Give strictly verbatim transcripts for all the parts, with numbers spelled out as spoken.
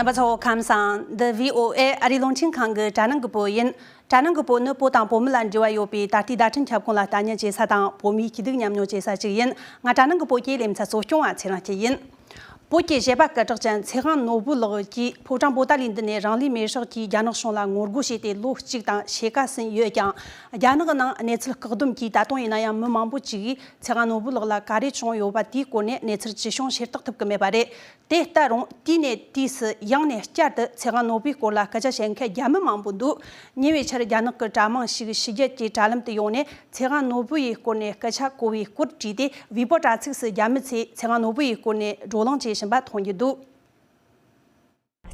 རྣམ་པ་ཚོ་ཁམས་བཟང་། འདི་བྷི་ཨོ་ཨེ་ཨ་རིའི་རླུང་འཕྲིན་ཁང་གི་དྲ་སྣང་གི་བོད་ཡིན། དྲ་སྣང་གི་བོད་ནི་བོད་དང་བོད་མི་ལ་འབྲེལ་བ་ཡོད་པའི་ད་ལྟའི་བརྡ་འཕྲིན་ཁྱབ་ཁོངས་ལ་ལྟ་ཉན་བྱེད་ས་དང་བོད་མིའི་སྐྱིད་སྡུག་མཉམ་མྱོང་བྱེད་ས་ཞིག་ཡིན། ང་དྲ་སྣང་གི་བོད་ཀྱི་ལེ་ཚན་གཙོ་སྐྱོང་བ་ཚེ་རིང་སྐྱིད་ཡིན། བོད་ཀྱི་གཞས་པ་སྐད་གྲགས་ཅན་ཚེ་དབང་ནོར་བུ་ལགས་ཀྱིས་ཕོ་བྲང་པོ་ཏཱ་ལའི་མདུན་ནས་རང་ལུས་མེར་སྲེག་གིས་རྒྱ་ནག་གཞུང་ལ་ངོ་རྒོལ་བྱས་ཏེ་ལོ་གཅིག་དང་ཕྱེད་ཀ་ཟིན་ཡོད་ཀྱང་། རྒྱ་ནག་གི་ནང་གནས་ཚུལ་བཀག་སྡོམ་གྱིས་ད་དུང་ཡིན་ན་ཡང་མི་མང་པོ་ཅིག་གིས་ཚེ་དབང་ནོར་བུ་ལགས་ལ་ག་རེ་བྱུང་ཡོད་པ་དེའི་སྐོར་ནས་གནས་ཚུལ་ཅི་བྱུང་ཤེས་རྟོགས་ཐུབ་ཀྱི་མེད་པ་རེད། དེ་ལྟ་རུང་དུས་ནས་དུས་སུ་ཡང་ནས་བསྐྱར་དུ་ཚེ་དབང་ནོར་བུའི་སྐོར་ལ་སྐད་ཆ་བཤད་མཁན་རྒྱ་མི་མང་པོ་འདུག་ཉེ་བའི་ཆར་རྒྱ་ནག་གི་དྲ་དམངས་ཤིག་ཕྱི་རྒྱལ་གྱི་དྲ་ལམ་དུ་ཡོང་ནས་ཚེ་དབང་ནོར་བུ་ཡི་སྐོར་ནས་སྐད་ཆ་གོ་བའི་སྐོར་བྲིས་ཏེ་ཝི་པོ་དྲ་ཚིགས་སུ་རྒྱ་མི་ཚོས་ཚེ་དབང་ནོར་བུ་ཡི་སྐོར་ནས་བགྲོ་གླེང་བྱེད་བཞིན་པ་མཐོང་རྒྱུ་འདུག་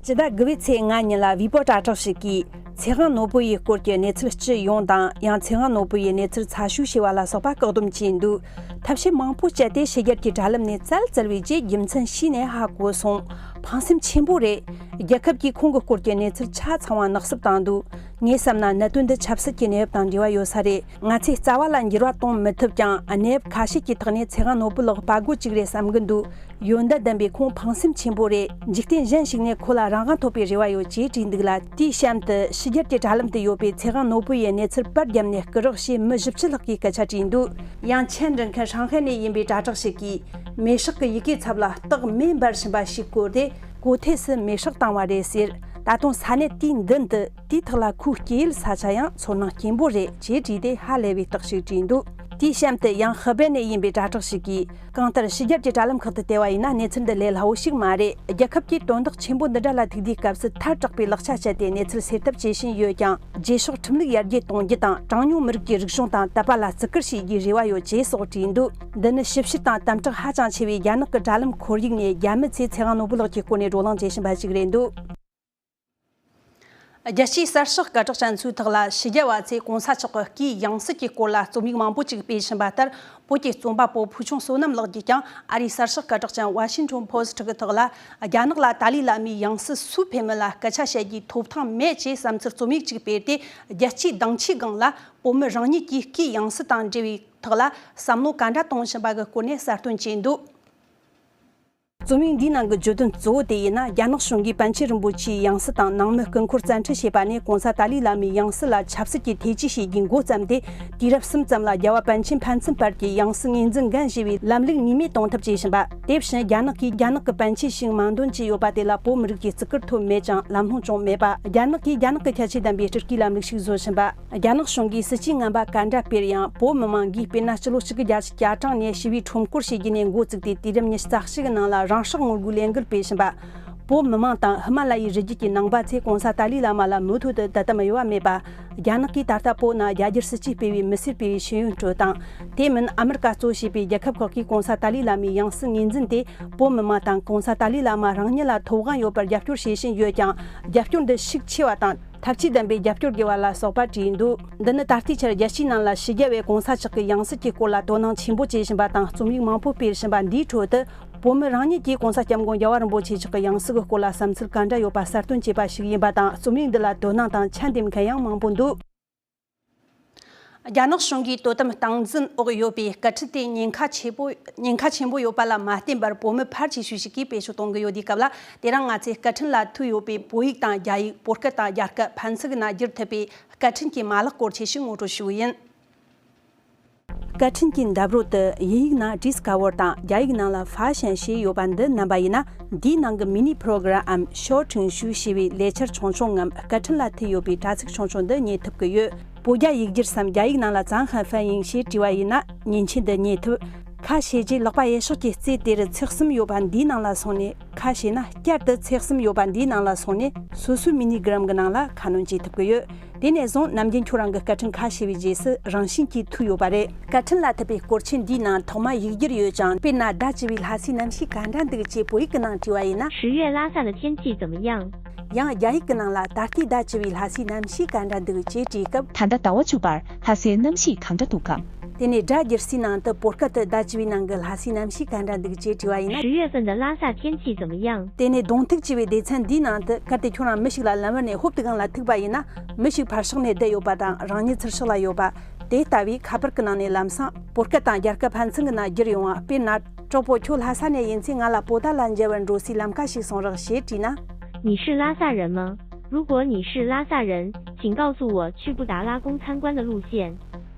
སྤྱི་ཟླ་དགུ་པའི་ཚེས་ལྔ་ཉིན་ལ་ཝི་པོ་དྲ་གྲགས་ཤིག་གིས་ཚེ་དབང་ནོར་བུ་ཡི་སྐོར་གྱི་གནས་ཚུལ་སྤྱི་ཡོངས་དང་ཡང་ཚེ་དབང་ནོར་བུ་ཡི་གནས་ཚུལ་ཚ་ཞུ་བྱས་པ་ལ་སོགས་པ་བཀག་སྡོམ་བྱས་འདུག་ཐབས་ཤེས་མང་པོ་སྤྱད་དེ་ཕྱི་རྒྱལ་གྱི་དྲ་ལམ་ནས་བཙལ་བཙལ་བའི་རྗེས་རྒྱུ་མཚན་ཤེས་ནས་ཧ་གོ་སོང་། ཕངས་སེམས་ཆེན་པོ་རེད། རྒྱལ་ཁབ་ཀྱིས་ཁོང་གི་སྐོར་གྱི་གནས་ཚུལ་ཆ་ཚང་བ་ནག་བསུབ་བཏང་འདུག་ངས་བསམ་ན་གནད་དོན་འདི་ཆབ་སྲིད་ཀྱི་གནས་བབ་དང་འབྲེལ་བ་ཡོད་ས་རེད། ང་ཚོས་རྩ་བ་ལ་འགྱུར་བ་གཏོང་མི་ཐུབ་ཀྱང་གནས་བབ་ཁ་ཤས་ཀྱི་ཐོག་ནས་ཚེ་དབང་ནོར་བུ་ལགས་དཔའ་རྒོད་ཅིག་རེད་བསམ་གྱི་འདུག་ཡོན་བདག་ལྡན་པའི་ཁོང་ཕངས་སེམས་ཆེན་པོ་རེད། འཇིག་རྟེན་གཞན་ཞིག་ནས་ཁོ་ལ་རང་དབང་ཐོབ་པའི་རེ་བ་ཡོད་ཅེས་བྲིས་འདུག་ལ། དེའི་གཤམ་དུ་ཕྱི་རྒྱལ་གྱི་དྲ་ལམ་དུ་ཡོད་པའི་ཚེ་དབང་ནོར་བུ་ཡི་གནས་ཚུལ་པར་བརྒྱབ་ནས་སྐུ་རག་ཞེས་མི་བཞི་བཅུ་ལྷག་གིས་སྐད་ཆ་བྲིས་འདུག་ཡང་ཆན་འབྲི་མཁན་ཧྲང་ཧའེ་ནས་ཡིན་པའི་དྲ་གྲགས་ཤིག་གིས་མེ་སྲེག་གི་ཡི་གེའི་ཚབ་ལ་སྟག་མེ་འབར་བཞིན་པ་ཞིག་བཀོད་དེ་གོ་ཐོས་སུ་མེ་སྲེག་བཏང་བ་རེད་ཟེར། ད་དུང་ས་གནས་དེའི་མདུན་དུ་དེའི་ཐག་ལ་ཁོའི་སྐྱེས་ཡུལ་ས་ཆ་ཡང་ཚོར་སྣང་སྐྱེན་པོ་རེད་ཅེས་བྲིས་ཏེ་ཧ་ལས་པའི་རྟགས་ཤིག་བྲིས་འདུག་དེའི་གཤམ་དུ་ཡང་ཧི་བེ་ནས་ཡིན་པའི་དྲ་གྲགས་ཤིག་གིས། གང་ལྟར་ཕྱི་རྒྱལ་གྱི་དྲ་ལམ་ཁག་ཏུ་བལྟས་པ་ཡིན་ན་གནས་ཚུལ་འདི་ལས་སླ་བོ་ཞིག་མ་རེད། རྒྱལ་ཁབ་ཀྱིས་དོན་དག་ཆེན་པོ་འདི་འདྲ་ལ་ཐུག་དུས་སྐབས་སུ་ཐལ་དྲགས་པའི་ལག་ཆ་སྤྱད་དེ་གནས་ཚུལ་སེལ་ཐབས་བྱེད་བཞིན་ཡོད་ཀྱང་རྗེས་ཕྱོགས་ཁྲིམས་ལུགས་ཡར་རྒྱས་གཏོང་རྒྱུ་དང་གྲངས་ཉུང་མི་རིགས་ཀྱི་རིག་གཞུང་དང་དད་པ་ལ་བརྩི་བཀུར་བྱེད་རྒྱུའི་རེ་བ་ཡོད་ཅེས་སོགས་བྲིས་འདུག་འདི་ནི་ཞིབ་བཤེར་དང་དམ་དྲག་ཧ་ཅང་ཆེ་བའི་རྒྱ་ནག་གི་དྲ་ལམ་ཁོར་ཡུག་ནས་རྒྱ་མི་ཚོས་ཚེ་དབང་ནོར་བུ་ལགས་ཀྱི་སྐོར་ནས་བགྲོ་གླེང་བྱེད་བཞིན་པ་ཞིག་རེད་འདུག་རྒྱལ་སྤྱིའི་གསར་ཤོག་སྐད་གྲགས་ཅན་ཚོའི་ཐོག་ལ་ཕྱི་རྒྱལ་བ་ཚོས་གོང་ས་མཆོག་གི་སྐུའི་ཡང་སྲིད་ཀྱི་སྐོར་ལ་རྩོམ་ཡིག་མང་པོ་ཅིག་སྤེལ་བཞིན་པ་ལྟར། བོད་ཀྱི་རྩོམ་པ་པོ་ཕུལ་བྱུང་བསོད་ནམས་ལགས་ཀྱིས་ཀྱང་ཨ་རིའི་གསར་ཤོག་སྐད་གྲགས་ཅན་Washington Post་གི་ཐོག་ལ། རྒྱ་ནག་ལ་ཏཱ་ལའི་བླ་མའི་ཡང་སྲིད་སུས་འཕེན་མིན་ལ་སྐད་ཆ་བཤད་རྒྱུའི་ཐོབ་ཐང་མེད་ཅེས་བསམ་ཚུལ་རྩོམ་ཡིག་ཅིག་སྤེལ་ཏེ། རྒྱལ་སྤྱིའི་དང་ཆའི་སྒང་ལ་བོད་མི་རང་ཉིད་ཀྱི་སྐུའི་ཡང་སྲིད་དང་འབྲེལ་བའི་ཐོག་ལ་བསམ་བློ་ག་འདྲ་གཏོང་བཞིན་པ་གི་སྐོར་ནས་གསལ་སྟོན་བྱས་འདུག་རྩོམ་ཡིག་འདིའི་ནང་གི་བརྗོད་དོན་གཙོ་བོ་དེ་ཡིན་ན། རྒྱ་ནག་གཞུང་གིས་པཎ་ཆེན་རིན་པོ་ཆེའི་ཡང་སྲིད་དང་ནང་མི་སྐུ་འཁོར་བཙན་ཁྲིད་བྱས་པ་ནས་གོང་ས་ཏཱ་ལའི་བླ་མའི་ཡང་སྲིད་ལ་ཆབ་སྲིད་ཀྱི་ཐེ་ཇུས་བྱེད་རྒྱུའི་འགོ་བརྩམས་ཏེ། དུས་རབས་གསུམ་ཙམ་ལ་རྒྱལ་བ་པཎ་ཆེན་ཕན་ཚུན་བར་གྱི་ཡང་སྲིད་ངོས་འཛིན་འགན་བཞེས་པའི་ལམ་ལུགས་ནུས་མེད་གཏོང་ཐབས་བྱེད་བཞིན་པ། དེ་བཞིན་རྒྱ་ནག་གིས་རྒྱ་ནག་གི་པཎ་ཆེན་ཞིག་མིང་འདོན་བྱས་ཡོད་པ་དེ་ལ་བོད་མི་རིགས་ཀྱིས་བརྩི་བཀུར་ཐོབ་མེད་ཅིང་ལམ་ལྷོང་བྱུང་མེད་པ། རྒྱ་ནག་གིས་རྒྱ་ནག་གི་ཁྱད་ཆོས་ལྡན་པའི་སྤྲུལ་སྐུའི་ལམ་ལུགས་ཤིག་བཟོ་བཞིན་པ། རྒྱ་ནག་གཞུང་གིས་སྲིད་ཇུས་ངན་པ་ག་འདྲ་སྤེལ་ཡང་། བོད་མི་མང་གིས་དཔེར་ན་སྤྱི་ལོ་གཅིག་དགུ་བརྒྱ་བརྒྱད་ཅུ་གྱ་གྲངས་ནས་ཞི་བའི་ཁྲོམ་སྐོར་བྱེད་རྒྱུ་ནས་འགོ་བཙུགས་ཏེ་དུས་རབས་ཉི་ཤུ་རྩ་གཅིག་གི་ནང་ལ་རང་སྲོག་ངོ་རྒོལ་ལས་འགུལ་སྤེལ་བཞིན་པ། བོད་མི་མང་དང་ཧི་མ་ལ་ཡའི་རི་རྒྱུད་ཀྱི་ནང་པ་ཚོས་གོང་ས་ཏཱ་ལའི་བླ་མ་ལ་མུ་མཐུད་དུ་དད་དམ་གཡོ་བ་མེད་པ། རྒྱ་ནག་གིས་ད་ལྟ་བོད་ནང་རྒྱ་སྒྱུར་སྲིད་ཇུས་སྤེལ་བའི་མི་སེར་སྤེལ་བའི་ཤེས་ཡོན་སྤྲོད་སྟངས། དེ་མིན་ཨ་མི་རི་ཀ་གཙོ་བྱས་པའི་རྒྱལ་ཁབ་ཁག་གིས་གོང་ས་ཏཱ་ལའི་བླ་མའི་ཡང་སྲིད་ངོས་འཛིན་དེ། བོད་མི་མང་དང་གོང་ས་ཏཱ་ལའི་བླ་མ་རང་ཉིད་ལ་ཐོབ་དབང་ཡོད་པར་རྒྱབ་སྐྱོར་བྱེད་བཞིན་ཡོད་ཀྱང་། རྒྱབ་སྐྱོར་འདི་ཤུགས་ཆེ་བ་དང་། ཐབས་ཇུས་ལྡན་པའི་རྒྱབ་སྐྱོར་དགོས་པ་ལ་སོགས་པ་བྲིས་འདུག་འདི་ནི་ད་ལྟའི་ཆར་རྒྱལ་སྤྱིའི་ནང་ལ་ཕྱི་རྒྱལ་བས་གོང་ས་མཆོག་གི་ཡང་སྲིད་ཀྱི་སྐོར་ལ་དོ་སྣང་ཆེན་པོ་བྱེད་བཞིན་པ་དང་རྩོམ་ཡིག་མང་པོ་སྤེལ་བཞིན་པ་འདིའི་ཁྲོད་དུ། བོད་མི་རང་ཉིད་ཀྱིས་གོང་ས་སྐྱབས་མགོན་རྒྱལ་བ་རིན་པོ་ཆེ་མཆོག་གི་ཡང་སྲིད་ཀྱི་སྐོར་ལ་བསམ་ཚུལ་ག་འདྲ་ཡོད་པ་གསལ་སྟོན་བྱས་པ་ཞིག་ཡིན་པ་དང་། རྩོམ་ཡིག་འདི་ལ་དོ་སྣང་དང་ཆན་འདེབས་མཁན་ཡང་མང་པོ་འདུག་རྒྱ་ནག་གཞུང་གིས་དོ་དམ་སྟངས་འཛིན་འོག་ཡོད་པའི་སྐད་འཕྲིན་དེ་ཉེན་ཁ་ཆེ་པོ། ཉེན་ཁ་ཆེན་པོ་ཡོད་པ་ལ་མ་བརྟེན་པར་བོད་མི་ཕལ་ཆེ་ཤོས་ཤིག་གིས་བེད་སྤྱོད་གཏོང་གི་ཡོད་དུས་སྐབས་ལ། དེ་རིང་ང་ཚོས་སྐད་འཕྲིན་ལ་ཐུག་ཡོད་པའི་བོད་ཡིག་དང་རྒྱ་ཡིག་བོད་སྐད་དང་རྒྱ་སྐད་ཕན་ཚུན་གྱི་ནང་བསྒྱུར་ཐུབ་པའི་སྐད་འཕྲིན་གྱི་མ་ལག་སྐོར་ཆེད་ཞིག་ངོ་སྤྲོད་ཞུ་གི་ཡིན། སྐད་འཕྲིན་གྱི་འདབས་རོལ་དུ་དབྱིན་ཡིག་ནང་Discover་དང་རྒྱ་ཡིག་ནང་ལ་Fashion་ཞེས་ཡོད་པ་འདི་མནན་པ་ཡིན་ན། འདིའི་ནང་གི་Mini Program་འམ་Short Text ཞེས་པའི་ལས་འཆར་ཆུང་ཆུང་ངམ་སྐད་འཕྲིན་ལ་ཐིག་ཡོད་པའི་དྲ་ཚིགས་ཆུང་ཆུང་འདི་རྙེད་ཐུབ་ཀྱི་ཡོད། བོད་རྒྱ་ཡིག་སྒྱུར་སམ་རྒྱ་ཡིག་ནང་ལ་ཙང་ཧན་ཧྥན་ཡིན་ཞེས་བྲིས་པ་ཡིན་ན་མཉེན་ཆས་འདི་རྙེད་ཐུབ། ཁ་ཕྱེ་རྗེས་ལག་པ་གཡས་ཕྱོགས་ཀྱི་རྩེ་དེར་ཚེག་གསུམ་ཡོད་པ་འདིའི་ནང་ལ་སོང་ནས། ཁ་ཕྱེ་ན་བསྐྱར་དུ་ཚེག་གསུམ་ཡོད་པ་འདིའི་ནང་ལ་སོང་ནས་སོ་སོའི་མི་ནི་གྷི་རམ་གྱི་ནང་ལ་ཁ་སྣོན་བྱེད་ཐུབ་ཀྱི་ཡོད། དེ་ནས་བཟུང་ནམ་རྒྱུན་ཁྱོད་རང་གི་སྐད་འཕྲིན་ཁ་ཕྱེ་བའི་རྗེས་སུ་རང་བཞིན་གྱིས་ཐུག་ཡོད་པ་རེད། སྐད་འཕྲིན་ལ་ཐིག་པའི་སྐོར་ཆེན་འདིའི་ནང་ཐོག་མ་ཡིག་སྒྱུར་ཡོད་ཅིང་། དཔེར་ན། ཟླ་བཅུ་པའི་ལྷ་སའི་གནམ་གཤིས་ག་འདྲ་འདུག་ཅེས་བོད་ཡིག་གི་ནང་དྲིས་པ་ཡིན་ན། 十月拉萨的天气怎么样？ ཡང་རྒྱ་ཡིག་གི་ནང་ལ་ད་ལྟའི་ཟླ་བཅུ་པའི་ལྷ་སའི་གནམ་གཤིས་ག་འདྲ་འདུག་ཅེས་དྲིས་སྐབས། ད་ལྟ་ཟླ་བ་བཅུ་པར་ལྷ་སའི་གནམ་གཤིས་གང་འདྲ་འདུག་གམ། དེ་ནས་སྒྲ་སྒྱུར་སའི་ནང་དུ་བོད་སྐད་དུ་ཟླ་བཅུ་པའི་ནང་གི་ལྷ་སའི་གནམ་གཤིས་ག་འདྲ་འདུག་ཅེས་དྲིས་པ་ཡིན་ན། 十月份的拉萨天气怎么样？ དེ་ནས་གདོང་ཐུག་ཅེས་པའི་སྡེ་ཚན་འདིའི་ནང་དུ་གལ་ཏེ་ཁྱོད་རང་མི་ཞིག་ལ་ལམ་བར་ནས་ཧོབ་ཏེ་སྒང་ལ་ཐུག་པ་ཡིན་ན། མི་ཞིག་ཕར་ཕྱོགས་ནས་བསྡད་ཡོད་པ་དང་རང་ཉིད་ཚུར་ཕྱོགས་ལ་ཡོད་པ། དེ་ལྟ་བུའི་ཁ་པར་གྱི་ནང་ནས་ལམ་སང་བོད་སྐད་དང་རྒྱ་སྐད་ཕན་ཚུན་གྱི་ནང་བསྒྱུར་ཡོང་བ། དཔེར་ན། གྲོགས་པོ་ཁྱོད་ལྷ་ས་ནས་ཡིན་ཚེ་ང་ལ་པོ་ཏཱ་ལ་མཇལ་བར་འགྲོ་སའི་ལམ་ཁ་ཞིག་གསུང་རོགས་ཞེས་དྲིས་ན། 你是拉萨人吗？如果你是拉萨人，请告诉我去布达拉宫参观的路线。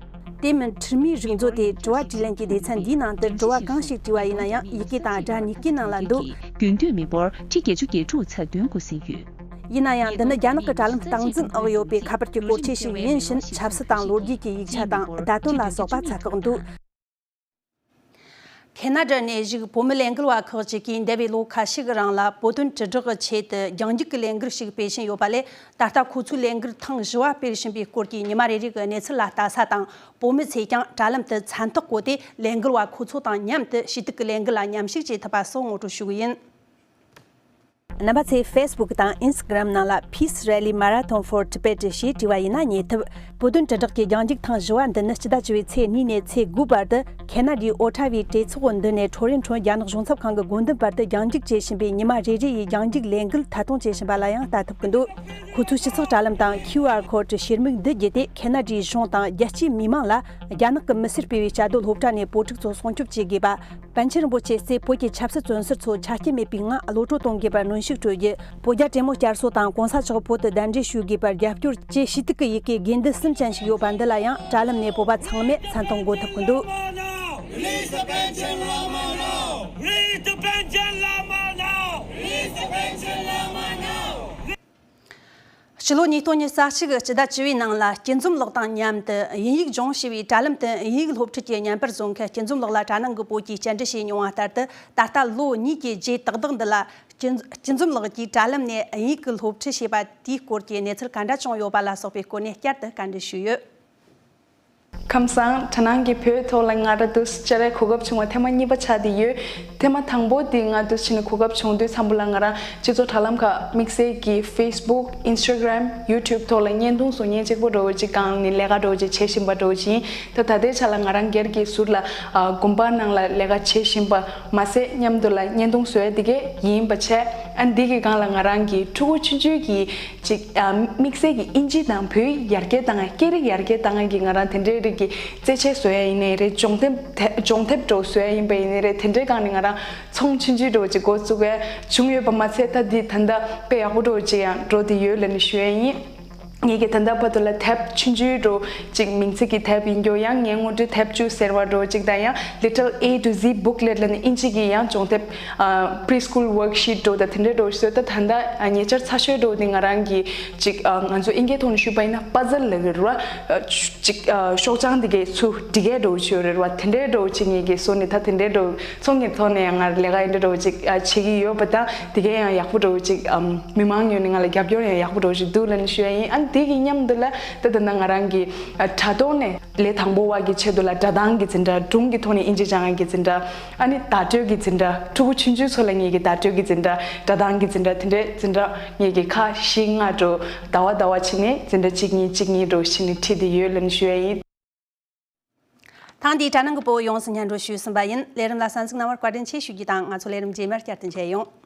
དེ་མིན་ཁྲིམས་མིའི་རིགས་མཛོད་དེ་དྲི་བ་དྲིས་ལན་གྱི་སྡེ་ཚན་འདིའི་ནང་དུ་དྲི་བ་གང་ཞིག་དྲིས་པ་ཡིན་ན་ཡང་ཡི་གེ་དང་སྒྲ་གཉིས་ཀའི་ནང་ལ་འདུག་རྒྱུན་སྡོད་མི་འབོར་ཁྲི་བརྒྱད་ཅུ་གྱ་དྲུག་ཚད་འདོན་དགོས་ཟིན་ཡོད། ཡིན་ན་ཡང་འདི་ནི་རྒྱ་ནག་གི་དྲ་ལམ་སྟངས་འཛིན་ཨང་ཡོད་པའི་ཁ་པར་གྱི་སྐོར་ཆས་ཤིག་ཡིན་ཕྱིན་ཆབ་སྲིད་དང་ལོ་རྒྱུས་ཀྱི་ཡིག་ཆ་དང་བརྡ་དོན་ལ་སོགས་པ་ཚད་བཀག་འདུག་ཁེ་ན་ཌ་ནས་བཞུགས་བོད་མི་ལས་འགུལ་བ་ཁག་ཅིག་གིས་འདས་པའི་ལོ་ཁ་ཤས་ཀྱི་རིང་ལ་བོད་དོན་དྲིལ་བསྒྲགས་ཀྱི་ཆེད་དུ་རྒྱང་རྒྱུག་གི་ལས་འགུལ་ཞིག་སྤེལ་བཞིན་ཡོད་པ་ལས། ད་ལྟ་ཁོ་ཚོའི་ལས་འགུལ་ཐེངས་བཞི་བ་སྤེལ་བཞིན་པའི་སྐོར་གྱི་ཉི་མ་རེ་རེ་གི་གནས་ཚུལ་ལ་ལྟ་ས་དང་། བོད་མི་ཚོས་ཀྱང་དྲ་ལམ་དུ་མཚན་རྟགས་བཀོད་དེ་ལས་འགུལ་བ་ཁོ་ཚོ་དང་མཉམ་དུ་ཞུས་གཏུག་གི་ལས་འགུལ་ལ་མཉམ་ཞུགས་བྱེད་ཐུབ་པ་སོགས་ངོ་སྤྲོད་ཞུ་གི་ཡིན། རྣམ་པ་ཚོས་Facebook་དང་Instagram་ནང་ལ་Peace Rally Marathon for Tibet ཞེས་བྲིས་པ་ཡིན་ན་རྙེད་ཐུབ། བོད་དོན་དྲིལ་བསྒྲགས་ཀྱི་རྒྱང་རྒྱུག་ཐེངས་བཞི་བ་འདི་ནི་སྤྱི་ཟླ་བཅུ་པའི་ཚེས་གཉིས་ནས་ཚེས་དགུ་བར་དུ་ཁེ་ན་ཌའི་ཨོ་ཊ་བའི་གྲོས་ཚོགས་འདི་ནས་ཁྲོ་རེ་ཁྲོན་རྒྱ་ནག་གཞུང་ཚབ་ཁང་གི་སྒོ་འདིའི་བར་དུ་རྒྱང་རྒྱུག་བྱེད་བཞིན་པའི་ཉི་མ་རེ་རེ་ཡི་རྒྱང་རྒྱུག་ལས་འགུལ་མཐའ་སྐྱོང་བྱེད་བཞིན་པ་ལ་ཡང་ལྟ་ཐུབ་ཀྱི་འདུག་ཁོ་ཚོའི་སྤྱི་ཚོགས་དྲ་ལམ་དང་QR code་ཞེར་མིག་འདི་བརྒྱུད་དེ་ཁེ་ན་ཌའི་གཞུང་དང་རྒྱལ་སྤྱིའི་མི་མང་ལ་རྒྱ་ནག་གི་མི་སེར་སྤེལ་བའི་བཅའ་སྡོད་སློབ་གྲྭ་ནས་བོད་ཕྲུག་ཚོ་སྲུང་སྐྱོབ་བྱེད་དགོས་པ། པཎ་ཆེན་རིན་པོ་ཆེའི་སྲས་བོད་ཀྱི་ཆབ་སྲིད་བཙོན་ཟུར་ཚོ་ཆ་རྐྱེན་མེད་པའི་ངང་གློད་བཀྲོལ་གཏོང་དགོས་པར་གནོན་ཤུགས་སྤྲོད་རྒྱུ། བོད་རྒྱ་གྲོས་མོལ་བསྐྱར་གསོ་དང་གོང་ས་མཆོག་བོད་དུ་གདན་འདྲེན་ཞུ་དགོས་པར་རྒྱབ་སྐྱོར་བཅས་ཞུས་གཏུག་གི་ཡི་གེ་དགེ་འདུན་གསུམ་ཅན་ཞིག་ཡོད་པ་འདི་ལ་ཡང་དྲ་ལམ་ནས་བོད་པ་ཚང་མས་མཚན་མཐོང་འགོད་ཐུབ་ཀྱི་འདུག Release the Panchen Lama now! Release the Panchen Lama now! Release the Panchen Lama now! ཕྱི་ལོ་ཉིས་སྟོང་ཉི་ཤུ་རྩ་གཅིག་གི་སྤྱི་ཟླ་བཅུ་པའི་ནང་ལ་སྐྱིད་འཛོམས་ལགས་དང་མཉམ་དུ་དབྱིན་ཡིག་སྦྱོང་ཞེས་པའི་དྲ་ལམ་དུ་དབྱིན་ཡིག་སློབ་ཁྲིད་ཀྱི་བརྙན་པར་བཟོ་མཁན་སྐྱིད་འཛོམས་ལགས་ལ་དྲ་ནང་གི་བོད་ཀྱིས་བཅར་འདྲི་བྱས་མྱོང་བ་ལྟར་དུ། ད་ལྟ་ལོ་གཉིས་ཀྱི་རྗེས་ཏག་ཏག་འདི་ལ་སྐྱིད་སྐྱིད་འཛོམས་ལགས་ཀྱིས་དྲ་ལམ་ནས་དབྱིན་ཡིག་གི་སློབ་ཁྲིད་བྱས་པ་དེའི་སྐོར་གྱི་གནས་ཚུལ་ག་འདྲ་བྱུང་ཡོད་པ་ལ་སོགས་པའི་སྐོར་ནས་བསྐྱར་དུ་བཀའ་འདྲི་ཞུས་ཡོད། ཁམས་བཟང་། དྲ་ནང་གི་བོད་ཐོག་ལ་ང་རང་དུས་བཅར་གོ་སྐབས་བྱུང་བ་ཐེངས་མ་གཉིས་པ་ཆགས་བསྡད་ཡོད། ཐེངས་མ་དང་པོ་དེ་ང་དུས་ཕྱིན་ནས་གོ་སྐབས་བྱུང་དུས་ཙམ་པ་ལ་ང་རང་སྤྱི་ཚོགས་དྲ་ལམ་ཁག་དམིགས་བསལ་གྱི་Facebook Instagram YouTube ཐོག་ལ་བརྙན་ཐུང་བཟོ་མཁན་གཅིག་པོ་འདྲ་བོ་ཅིག་སྒང་ནས་ལས་ཀ་འདྲ་བོ་ཅིག་བྱེད་བཞིན་པ་འདྲ་བོ་ཅིག་ཡིན། ད་ད་ལྟའི་ཆ་ལ་ང་རང་སྒེར་གྱི་ཟུར་ལ་ཨ་དགོན་པ་ནང་ལ་ལས་ཀ་བྱེད་བཞིན་པ་མ་ཟད་མཉམ་དུ་ལ་བརྙན་ཐུང་བཟོ་ཡ་དེ་གས་ཡིན་པ་བྱས། ཨ་འདི་གི་སྒང་ལ་ང་རང་གི་ཕྲུ་གུ་ཆུང་ཆུང་གི་ཅིག་ཨ་དམིགས་བསལ་གྱི་ཨིན་ཇི་དང་བོད་ཡིག་ཡར་རྒྱས་བཏང་ཡ། སྐད་རིགས་ཡར་རྒྱས་བཏང་ཡ་གི་ང་རང་དེ་འདྲའི་རིགས་ཀྱི་རྩེད་ཆས་བཟོ་ཡ་ཡིན་ནའི་རེད། སྦྱོང་ཐེབས་དེ་སྦྱོང་ཐེབས་འདྲ་བོ་བཟོ་ཡ་ཡིན་པ་ཡིན་ནའི་རེད། དེ་འདྲའི་སྒང་ནས་ང་རང་ཚོང་ཆུང་ཆུང་འདྲ་བོ་ཅིག་འགོ་བཙུགས་ཡ་བྱུང་ཡོད་པ་མ་ཚད། ད་འདི་ད་ལྟ་དཔེ་ཡག་པོ་འདྲ་བོ་ཅིག་ཡང་འགྲོ་བསྡད་ཡོད་ལབ་ནས་ཞུ་ཡ་ཡིན། ངེད་ཀྱི་ད་ལྟ་བར་དུ་ལ་དེབ་ཆུང་ཆུང་འདྲ་བོ་ཅིག་མིང་ཚིག་གི་དེབ་ཡིན་རྒྱུ་ཡང་ངའི་དངོས་འབྲེལ་དེབ་བཅུ་ཟེར་བ་འདྲ་བོ་ཅིག་དང་ཡང་Little A to Z booklet ལབ་ནས་ཨིན་ཇི་གི་ཡང་སྦྱོང་དེབ་ཨ་Preschool Worksheet འདྲ་བོ་དང་དེ་འདྲའི་འདྲ་བོ་ཞིག་བཟོས། ད་ད་ལྟ་ཉེ་ཆར་ཚ་ཤོས་འདྲ་བོ་དེ་ང་རང་གི་ཅིག་ཨ་ང་ཚོ་ཨིན་སྐད་ཐོག་ནས་ཞུས་པ་ཡིན་ན་པ་ཛལ་ལབ་ཀྱི་རེད་བ། ཅིག་ཨ་ཤོག་བྱང་དེ་གའི་ཚུར་སྒྲིག་ཡས་འདྲ་བོ་ཞིག་ཡོད་རེད་བ། དེ་འདྲའི་འདྲ་བོ་ཅིག་ངེད་ཀྱིས་བཟོས་ནས་ད་དེ་འདྲའི་འདྲ་བོ་ཚོང་གི་ཐོག་ནས་ཡང་ང་ལས་ཀ་ཡིན་འདྲ་འདྲ་བོ་ཅིག་ཨ་བྱེད་ཀྱི་ཡོད་པ་དང་། དེ་གའི་ཡང་ཡག་པོ་འདྲ་བོ་ཅིག་ཨམ་མི་མང་ངོས་ནས་ང་ལ་རྒྱབ་སྐྱོར་ཡང་ཡག་པོ་འདྲ་བོ་ཞིག་འདུག་ལབ་ནས་ཞུ་ཡ་ཡིན། ཨ་དེ་གི་མཉམ་དུ་ལ་ད་ད་ལྟ་ང་རང་གི་ཨ་དྲ་ཐོག་ནས་ལས་དང་པོ་བ་གི་ཆེད་དུ་ལ་སྒྲ་གདངས་ཀྱི་འཛིན་གྲྭ། སྒྲུང་གི་ཐོག་ནས་ཨིན་ཇི་སྦྱང་ཡ་གི་འཛིན་གྲྭ། ཨ་ནི་བརྡ་སྤྲོད་ཀྱི་འཛིན་གྲྭ། ཕྲུ་གུ་ཆུང་ཆུང་ཚོ་ལ་ངེད་ཀྱི་བརྡ་སྤྲོད་ཀྱི་འཛིན་གྲྭ། སྒྲ་གདངས་ཀྱི་འཛིན་གྲྭ། དེ་འདྲའི་འཛིན་གྲྭ་ངེད་ཀྱི་ཁག་བཞི་ལྔ་འདྲ་བོ་ཟླ་བ་ཟླ་བ་ཕྱེ་ནས་འཛིན་གྲྭ་གཅིག་གཉིས་གཅིག་གཉིས་འདྲ་བོ་ཕྱེ་ནས་ཁྲིད་བསྡད་ཡོད་ལབ་ནས་ཞུ་ཡ་ཡིན། ཐེངས་འདིའི་དྲ་ནང་གི་བོད་ཡོངས་སུ་སྙན་སྒྲོན་ཞུས་ཟིན་པ་ཡིན། ལས་རིམ་ལ་གསན་གཟིགས་གནང་བར་བཀའ་དྲིན་ཆེ་ཞུ་རྒྱུ་དང་། ང་ཚོ་ལས་རིམ་རྗེས་མར་བསྐྱར་དུ་མཇལ་ཡོང་།